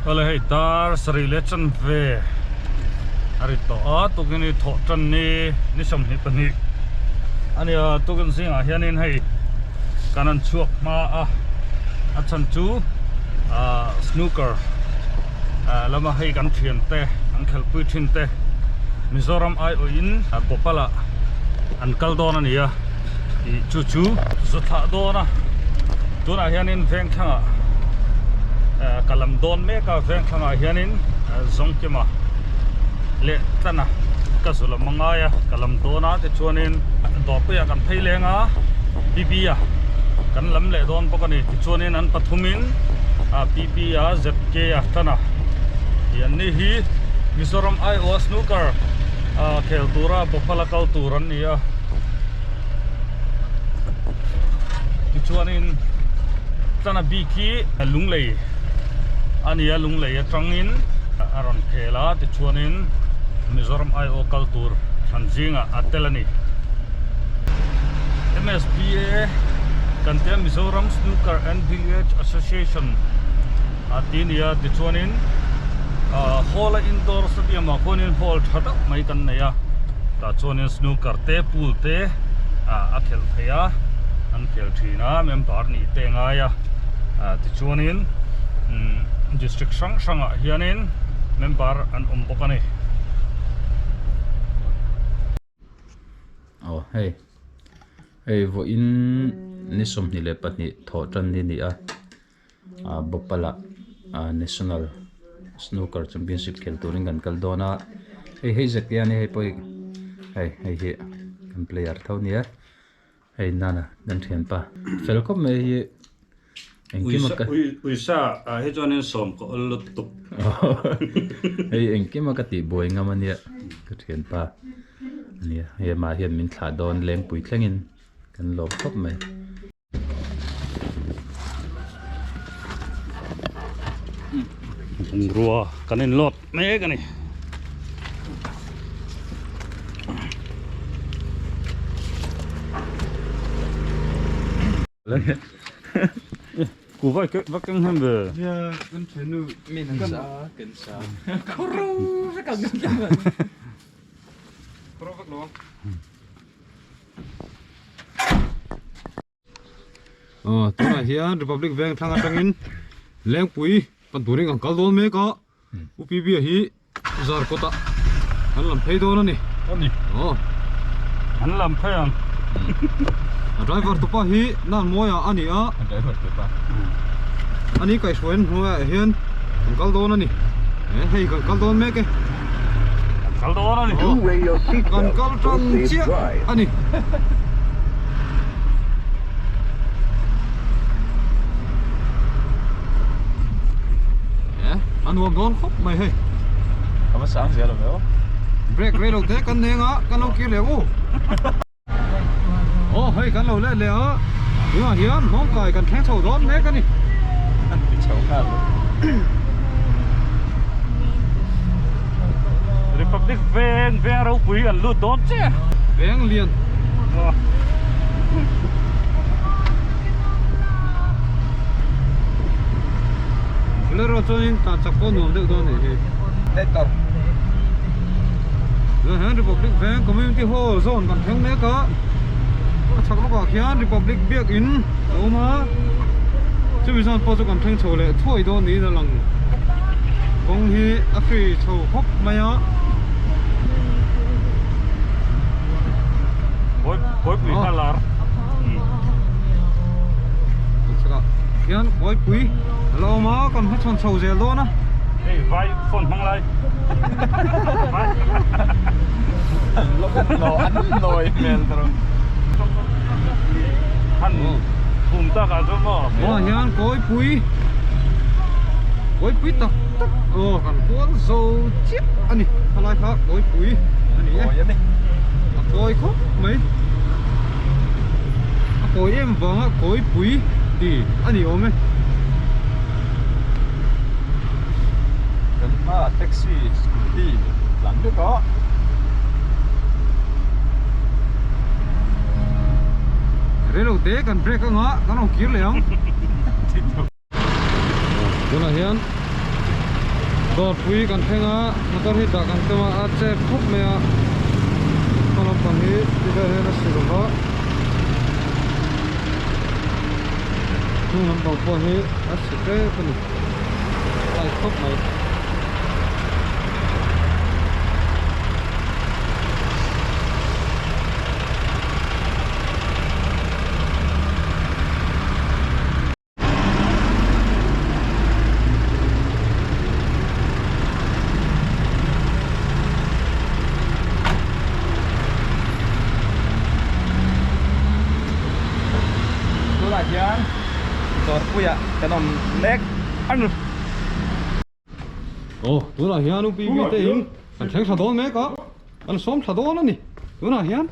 Awle hei dar sarih leh chanve a ri tawh a tukin hi thawh tan ni ni 22 a nia tukin zingah hianin hei kan han chhuak hma a a chhan chu ah snooker ah lama hei kan thian te an khelhpui thin te Mizoram aiawhin Bhopal ah an kal dawn a ni a ih chu chu zu thlah dawn a tunah hianin vengthlangah eh ka lam dawn mek a vengthlangah hianin Zawngkima leh Tlana ka zu lam a ngai a ka lam dawn a tichuanin dawrpuiah kan phei leng a B B a kan lam leh dawn bawk a ni tichuanin an pathumin ah B B a Z K a Tlana tih an ni hi Mizoram aiawha snooker ah khel tura Bhopal a kal tur an ni a tichuanin Tlana bik hi Lunglei a ni a Lunglei atangin a rawn khel a tichuanin Mizoram aiawh kal tur thlan zingah a tel a ni. MSBA kan tia Mizoram Snooker and Billiards Association a ti a ni a tichuanin ah hall a indoor stadium ah khuanin hall tha deuh mai kan nei a tah chuanin snooker te pool te ah a khelh theih a an khel thin a member nih te a ngai a ah tichuanin umm district hrang hrangah hianin member an awm bawk a ni. Aw hei hei vawiin ni 22 thawh tan ni a ni a. ah Bhopal ah ah national snooker championship khel turin kan kal dawn a hei hei zet hian hei pawh hi hei hei hi kan player tho nia hei nana kan thianpa fel khawp mai hi engkim a ka uisa ah hi chuanin sawm ka awl lutuk hei engkim a ka tih buai ngam ania ka thianpa ania hei amah hian min thlah dawn lengpui thlengin kan lawm khawp mai. Bungrua kan in load mek a ni. Ku vai va keng hem ve. Min sa kan sa. Khoro vek ang Khoro vek lo ang. Aw tunah hian Republic Veng thlang atangin Lengpui pan turin kan kal dawn mek a U P B a hi Zarkawt ah an lam phei dawn a ni. A ni. Aw. An lam phei ang. A driver tupa hi Nanmawia a ni a. A driver tupa. Ani kaihhruaiin hnuaiah hian kan kal dawn a ni. Hei kan kal dawn mek e. Kan kal dawn a ni. Kan kal tan chiah a ni. A nuam dawn khawp mai hei. A va sang zel lo. Break rei lo te kan neng a, kan lo kir leh u. Aw hei kan lo let leh a, tunah hian hnawmkai kan thleng chho dawn mek a ni. An ti chho nghal lo. Republic veng veng ropui an lut dawn che. Veng lian. Bolero chuanin tan chak pawh nuam deuh dawn a nih hi. Tunah hian Republic Veng Community Hall zawn kan thleng mek a, a chhak lawkah khian Republic Biakin a awm a, chumi zawn pawh chu kan thleng chho leh thuai dawn niin a lang. Kawng hi a free chho khawp mai a. Kawipui kha lar. A chhakah khian kawipui a la awm a, kan hmachhawn chho zel dawn a. Hei vai phone hmang lai. An nawi hmel tawh. Han phum tak ah chuan maw. Aw hian kawipui kawipui tak tak aw kan kual zo chiah a ni khalai kha kawipui a ni e a kawi khawp mai a kawi em vanga kawipui ti a ni awm e. Kan hmaah taxi scooty tlan vek a. Rei lo te kan break anga kan rawn kir leh ang. Tunah hian Dawrpui kan thleng a motor hi dah kan tum a a chep khawp mai a hma lampang hi ti vel hian a si lo va hnung lampang pawh hi a si tep a ni tight khawp mai. Tunah hian dawrpuiah kan awm mek a ni. Aw tunah hian U PV te in kan thleng thla dawn mek a kan sawm thla dawn a ni tunah hian.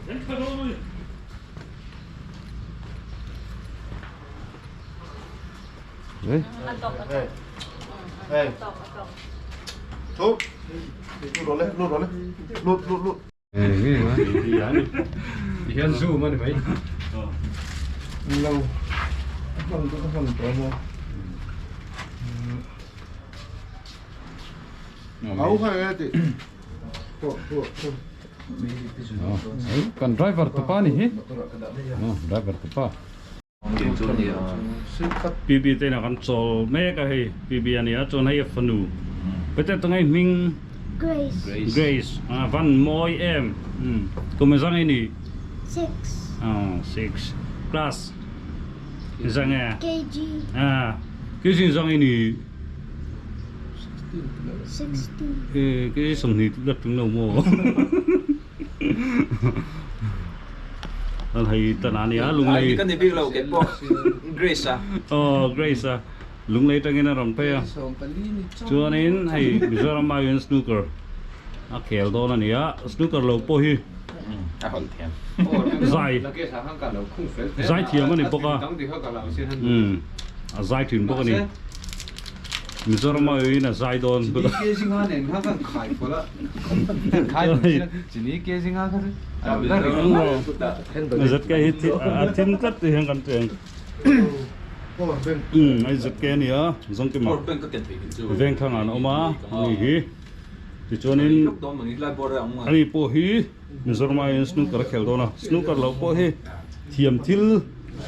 Thleng thla dawn a ni. Hian zoom a ni mai. Kan driver tupa ni hi. Driver tupa. PB te inah kan chawl mek a hei PB a nia chuan hei a fanu pete tunge hming Grace Grace a van mawi em kum engzah nge ni 6 6 class engzah nge KG a KG engzah nge ni 16 KG 20 tih lat tung lo maw. An hei tan a nia lunglei. Ka ni bik lo kei pawh Grace a. Aw Grace a lunglei tangin a rawn phei a. Chuanin hei Mizoram ah hian snooker a khel dawn a nia snooker lo pawh hi a hawn thiam. Zai zai thiam a ni bawk a a zai thin bawk a ni. Mizoram ah hian a zai dawn. ZK hi a thin tlat tih hian kan cheng. Ai ZK a ni a, Zawngkima Vengthlang ah an awm a, ani hi. Tichuanin ani pawh hi Mizoram ah hian snooker a khel dawn a, snooker lo pawh hi thiam thil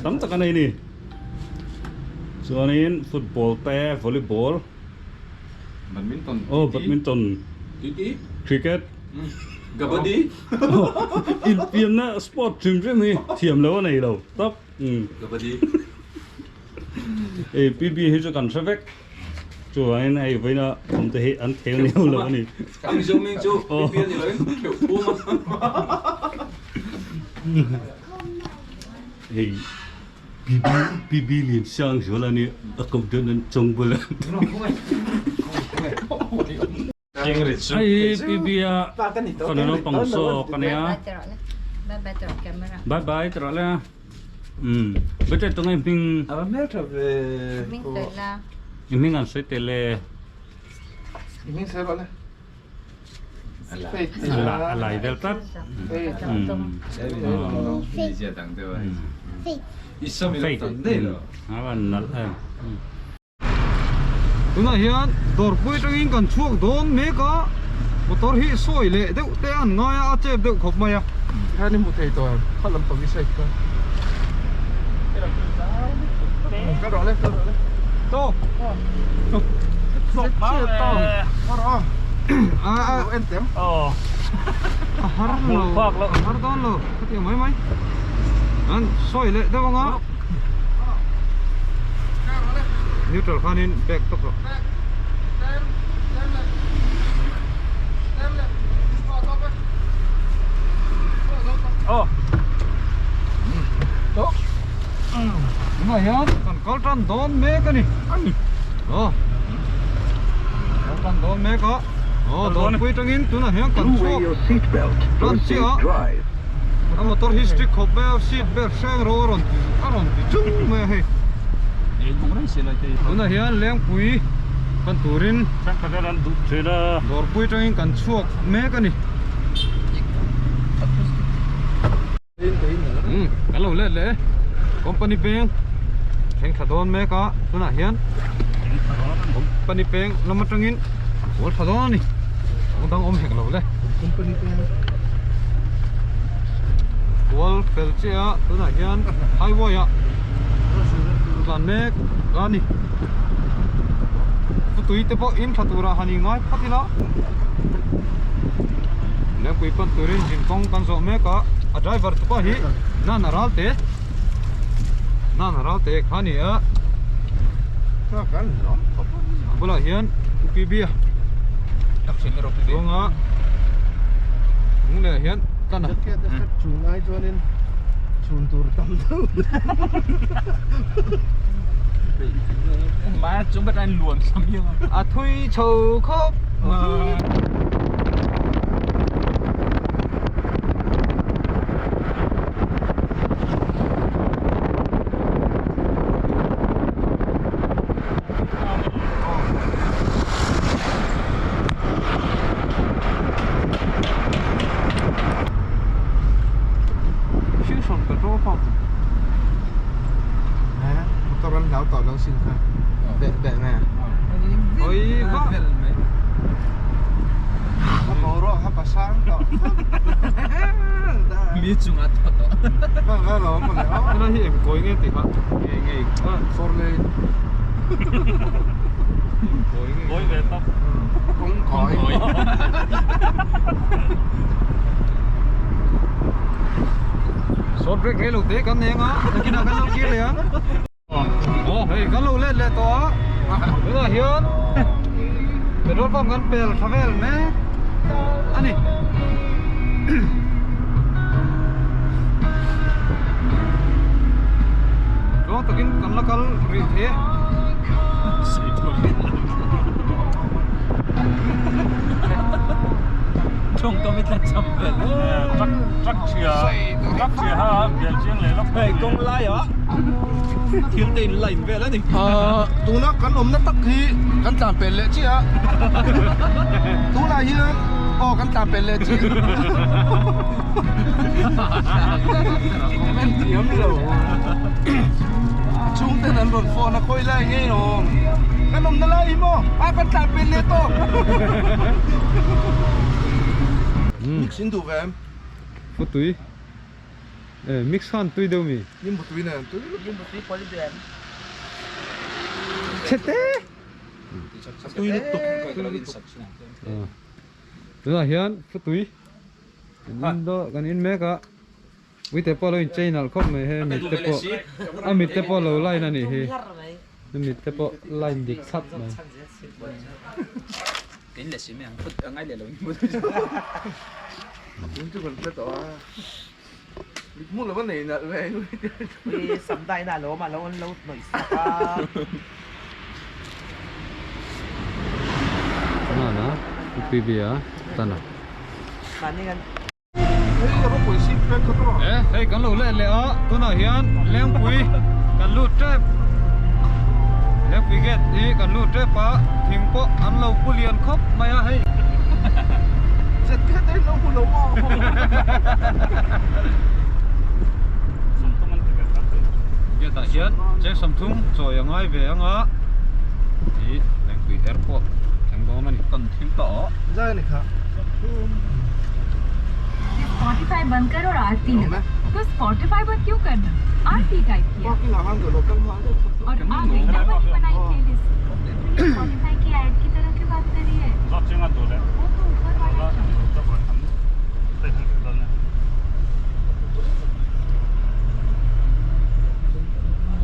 tam tak a nei a ni. Chuanin football te volleyball. Badminton. Oh badminton. Cricket. Kabaddi. Inpianna sport hrim hrim hi thiam lo a nei lo tawp. Kabaddi. Ei PB hi chu kan hre vek. Chuvangin hei vawiina awm te hi an theu neu lo a ni. A Mizo hming chu PB a ni lo in kheuh phum a. Hei PB PB lian sang zual a ni a ko dawn an chawng bul a. Hei PB a fanu naupang zawk a nia. Bye bye ti rawh le. Umm bete tunge hming. I hming an sawi tel e. A lai vel tlat. Faith. A van nalh em. Tunah hian dawrpui atangin kan chhuak dawn mek a, motor hi sawi leh deuh te an ngai a, a chep deuh khawp mai a. Tikhan i hmu thei tawh em? Kha lampang i side kha. Kal rawh le, kal rawh le. Tawk. Tawk ma le. Kal rawh. A a. Lo en tem. Aw. A har lo. A har dawn lo. Khatiang mai mai. An sawi leh deuh anga. Neutral khanin back tawp rawh. Aw. Tunah hian kan kal tan dawn mek a ni. Aw. Kal tan dawn mek a. Aw dawrpui tangin tunah hian kan chhuak tan chiah a. A motor hi strict khawp mai a seat belt hreng ro a rawn ti a rawn ti chung mai a hei. Tunah hian lengpui pan turin dawrpui tangin kan chhuak mek a ni. Umm kan lo let leh e company peng thleng thla dawn mek a tunah hian. Company peng lam atangin kual tha dawn a ni kawng dang awm hek lo le Company peng kual fel chiah a tunah hian highway ah tlan mek a ni khawtui te pawh in tha turah han in ngai phawt ila lengpui pan turin zin kawng kan zawh mek a a driver te pawh hi nan a ral te nan a ral te kha a ni a a bulah hian UPB a chuanga hnung leh ah hian tan a Chhun ai chuanin chhun tur tam deuh Mà chúng bắt anh luồn xong nhưng a thui chho khawp mai. Fusion petrol pump Nè, motor an hlau tawh lo sin kha beh beh mai a Oi va a boruak kha pasang tawh Mi chung a tawh tawh va va lo maw le aw Helai hi eng kawi nge tih kha Nge nge four lane Kawi nge Kawi ve tawp kawng kawi Short break rei lo te kan nei anga nakinah kan lo kir leh ang Aw hei kan lo let leh tawh a tunah hian petrol pump kan pel tha vel mek a ni. Tluang takin kan la kal rih thei e. Chung tawm i tla cham vel. Truck truck chhia truck chhia ha bial chiang leh lawk Hei kawng lai ah thil te in line vel a ni. Tuna kan awmna tak hi kan tlan pel leh chiah a. Tunah hian aw kan tlan pel leh chiah. Comment thiam lo. A chhungten an rawn phone a khawi lai ngei awm. Kan awmna lai hi maw? A kan tlan pel leh tawh. Mix in duh ve em? Khawtui e mix khan tui deuh mi? Nimbu tui nen tui lutuk. Nimbu tui pawh i duh em? Chhete! Tui lutuk. Tui lutuk. Tunah hian khawtui kan in dawn kan in mek a. Uite pawh lo in chei nalh khawp mai he mit te pawh a mit te pawh lo line a nih hi a mit te pawh line dik thlap mai. Nana UPB a tana. E hei kan lo let leh a tunah hian lengpui kan lut tep lengpui gate hi kan lut tep a thing pawh an lo pu lian khawp mai a hei gate ah hian cheng sawmthum chawi a ngai ve ang a ih lengpui airport thleng dawn a ni. Spotify बंद करो और आरती लगाओ तो Spotify बंद क्यों करना आरती टाइप किया और आ गई ना बनी बनाई प्लेलिस्ट तो ये Spotify की ऐड की तरह क्यों बात कर रही है वो तो ऊपर वाला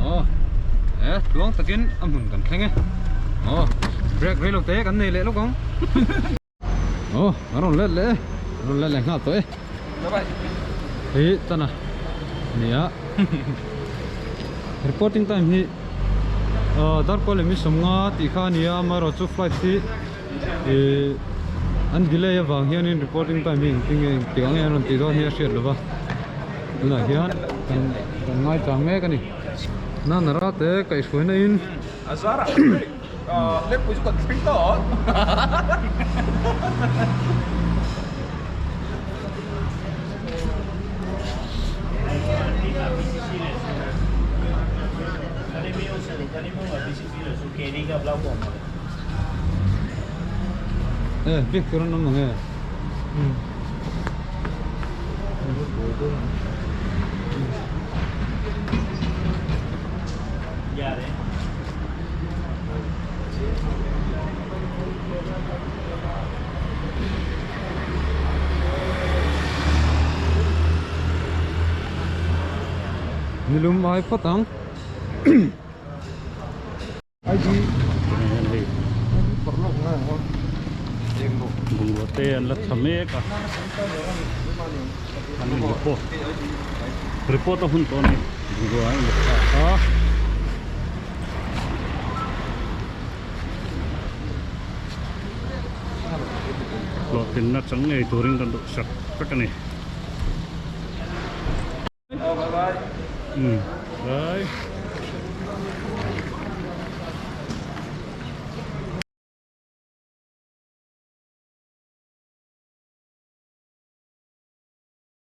Aw e tluang takin a hmun kan thleng e aw break rei lo te kan nei leh lawk ang. Aw a rawn let leh e a rawn let leh nghal tawh e hei tana nia reporting time hi ah darkaw leh mi sawmnga tih kha a ni a amaherawh chu flight hi ih an delay avang hianin reporting time hi engtin nge engtik ang nge an rawn tih dawn hi a hriat lova tunah hian kan kan ngaichang mek a ni Nanara te kaihhruaina in. Lengpui chu kan thleng tawh. E biak tur an awm ang e. Nilum ai phawt ang. Bungrua te an la tha mek a an in report report a hun tawh a ni bungrua an in tha a. Hlawhtlinna chang ngei turin kan duhsak vek a ni. Bye.